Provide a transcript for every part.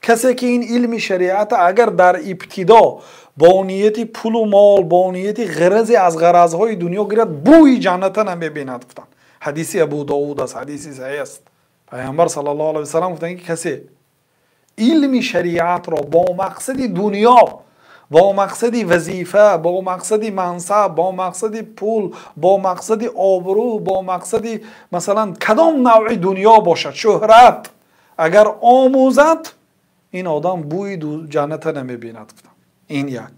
Касе ки ин илми шариата агар дар ибтидо бо нияти пулу мол, бо нияти ғаразе аз ғаразҳои дунё гирад, бӯи ҷанната намебинад, гуфтанд. Ҳадиси Абу Довуд аст, ҳадиси саҳеҳ аст. Пайғамбар саллаллоҳу алайҳи васаллам гуфтанд, ки касе илми шариатро бо мақсади дунё, бо мақсади вазифа, бо мақсади мансаб, бо мақсади пул, бо мақсади обрӯ, бо мақсади масалан кадом навъи дунё бошад, шӯҳрат, агар омӯзад, ин одам бӯи ҷанната намебинад, гуфтанд. Ин як.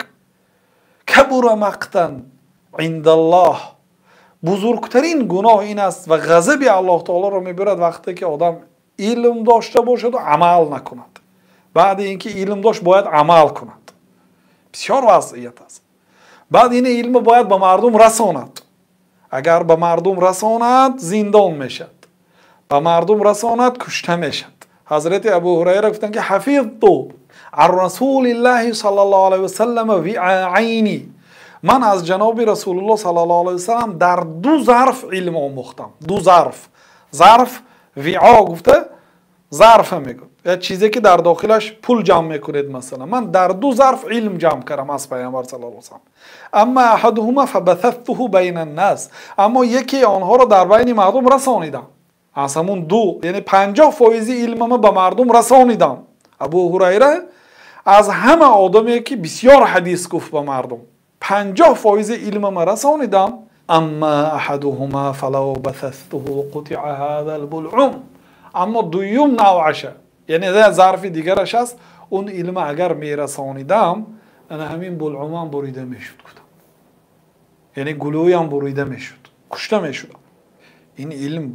Кабура мақтан индаллоҳ, бузургтарин гуноҳ ин аст ва ғазаби Аллоҳ таолоро мебарад вақте ки одам илм дошта бошаду амал накунад. Баъди ин ки илм дошт, бояд амал кунад. Бисёр вазъият аст. Баъд ин илмро бояд ба мардум расонад. Агар ба мардум расонад, зиндон мешавад, ба мардум расонад, кушта мешавад. Ҳазрати Абу Ҳурайра гуфтанд, ки ҳафизту ан расулиллаҳи саллаллоҳу алайҳи васаллам виъаайни, ман аз ҷаноби Расулуллоҳ саллаллоҳу алайҳи васаллам дар ду зарф илм омӯхтам. Ду зарф. Зарф, виъо гуфта зарфа мегӯяд, як чизе ки дар дохилаш пул ҷамъ мекунед. Масалан, ман дар ду зарф илм ҷамъ кардам аз Пайғамбар саллаллоҳу алайҳи васаллам. Амма аҳадуҳума фабасаттуҳу байна ннас, аммо якеи онҳоро дар байни мардум расонидам. Аз ҳамун ду, яъне 50% илмама ба мардум расонидам. Абу Ҳурайра аз ҳама одаме ки бисёр ҳадис гуфт ба мардум, 50% илмама расонидам. Амма аҳадуҳума фалав басастуҳу қутиа ҳаза лбулъум, аммо дуюм навъаша, яъне зарфи дигараш аст, он илма агар мерасонидам, ана ҳамин булъумам бурида мешуд, гуфтам, яъне гулӯям бурида мешуд, кушта мешудам. Ин илм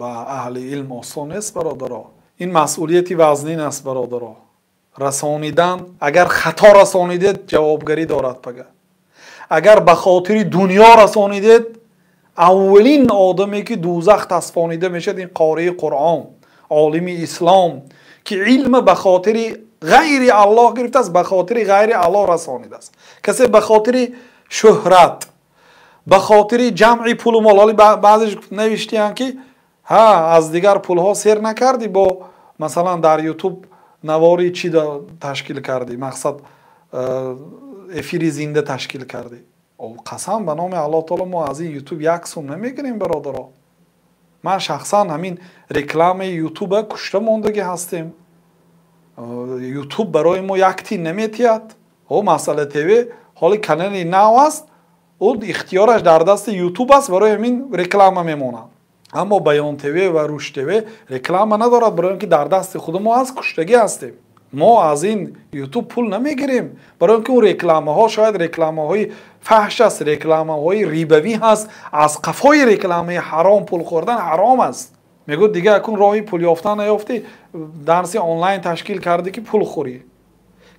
ба аҳли илм осон нест, бародаро. Ин масъулияти вазнин аст, бародаро. Расонидан, агар хато расонидед, ҷавобгарӣ дорад пага. Агар ба хотири дунё расонидед, аввалин одаме ки дӯзах тасфонида мешавад, ин қории Қуръон, олими ислом, ки илма ба хотири ғайри Аллоҳ гирифтааст, ба хотири ғайри Аллоҳ расонидааст. Касе ба хотири шӯҳрат, ба хотири ҷамъи пулу мол, ҳоли баъзеш навиштиянд, ки ҳа, аз дигар пулҳо сер накардӣ, бо масалан дар Ютуб навори чӣ ташкил кардӣ, мақсад эфири зинда ташкил кардӣ. Қасам ба номи Аллоҳ таоло, мо аз ин Ютуб як сум намегирем, бародаро. Ман шахсан ҳамин рекламаи Ютуба кушта мондагӣ ҳастем. Ютуб барои мо як тин наметиҳад. О, Масъала ТВ ҳоли канали нав аст, ӯ ихтиёраш дар дасти Ютуб аст, барои ҳамин реклама мемонад. Аммо Баён ТВ ва Рушд ТВ реклама надорад, барои он ки дар дасти худи мо аст, куштагӣ ҳастем. Мо аз ин Ютуб пул намегирем, барои он ки он рекламаҳо шояд рекламаҳои фаҳш аст, рекламаҳои рибавӣ ҳаст. Аз қафои рекламаи ҳаром пул хӯрдан ҳаром аст. Мегӯяд, дигар акун роҳи пул ёфтан наёфтӣ, дарси онлайн ташкил кардӣ, ки пул хӯрӣ.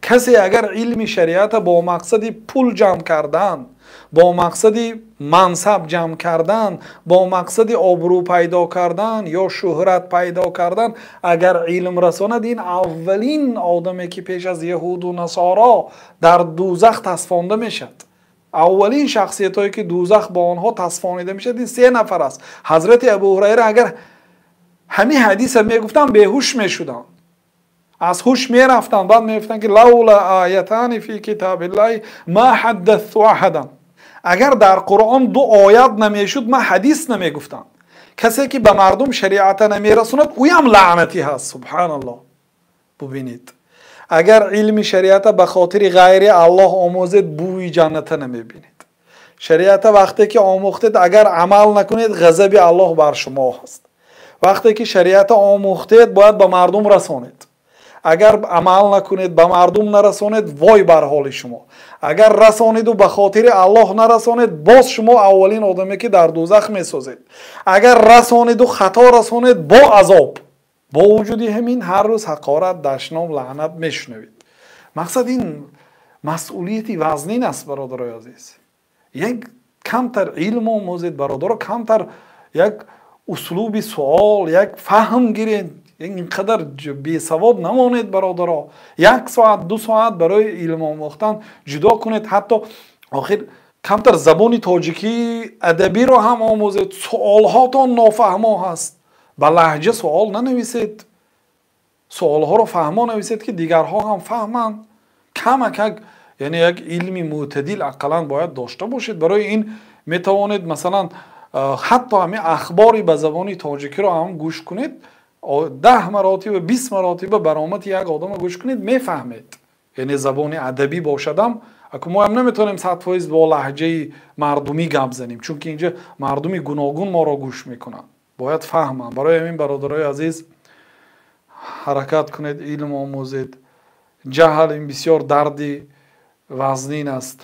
Касе агар илми шариата бо мақсади пул ҷамъ кардан, бо мақсади мансаб ҷамъ кардан, бо мақсади обрӯ пайдо кардан ё шӯҳрат пайдо кардан агар илм расонад, ин аввалин одаме ки пеш аз яҳуду насоро дар дӯзах тасфонда мешавад. Аввалин шахсиятҳое ки дӯзах бо онҳо тасфонида мешавад, ин се нафар аст. Ҳазрати Абу Ҳурайра агар ҳамин ҳадиса мегуфтанд, беҳуш мешуданд, аз ҳуш мерафтанд. Баъд мегуфтанд, ки лаула оятани фи китобиллаҳи ма ҳаддатту аҳадан, агар дар Қуръон ду оят намешуд, ман ҳадис намегуфтам. Касе ки ба мардум шариата намерасонад, ӯям лаънатӣ ҳаст. Субҳаналлоҳ. Бубинед, агар илми шариата ба хотири ғайри Аллоҳ омӯзед, бӯи ҷанната намебинед. Шариата вақте ки омӯхтед, агар амал накунед, ғазаби Аллоҳ бар шумо ҳаст. Вақте ки шариата омӯхтед, бояд ба мардум расонед. Агар амал накунед, ба мардум нарасонед, вой бар ҳоли шумо. Агар расониду ба хотири Аллоҳ нарасонед, боз шумо аввалин одаме ки дар дӯзах месозед. Агар расониду хато расонед, бо азоб. Бо вуҷуди ҳамин ҳар рӯз ҳақорат, дашном, лаънат мешунавед. Мақсад, ин масъулияти вазнин аст, бародарои азиз. Як камтар илм омӯзед, бародаро, камтар як услуби суол, як фаҳм гиред. Ин қадар бесавод намонед, бародаро. Як соат, 2 соат барои илм омӯхтан ҷудо кунед. Ҳатто охир камтар забони тоҷикии адабиро ҳам омӯзед. Суолҳотон нофаҳмо ҳаст, ба лаҳҷа суол нанависед. Суолҳоро фаҳмо нависед, ки дигарҳо ҳам фаҳманд. Камакак, яъне як илми мӯътадил ақаллан бояд дошта бошед. Барои ин метавонед, масалан, ҳатто ҳамин ахбори ба забони тоҷикиро ҳам гӯш кунед, 10 маротиба, 20 маротиба баромади як одамро гӯш кунед, мефаҳмед. Яъне забони адабӣ бошадам, аку мо ҳам наметавонем 100% бо лаҳҷаи мардумӣ гап занем, чунки инҷа мардуми гуногун моро гӯш мекунанд, бояд фаҳманд. Барои ҳамин, бародарои азиз, ҳаракат кунед, илм омӯзед. Ҷаҳл ин бисёр дарди вазнин аст.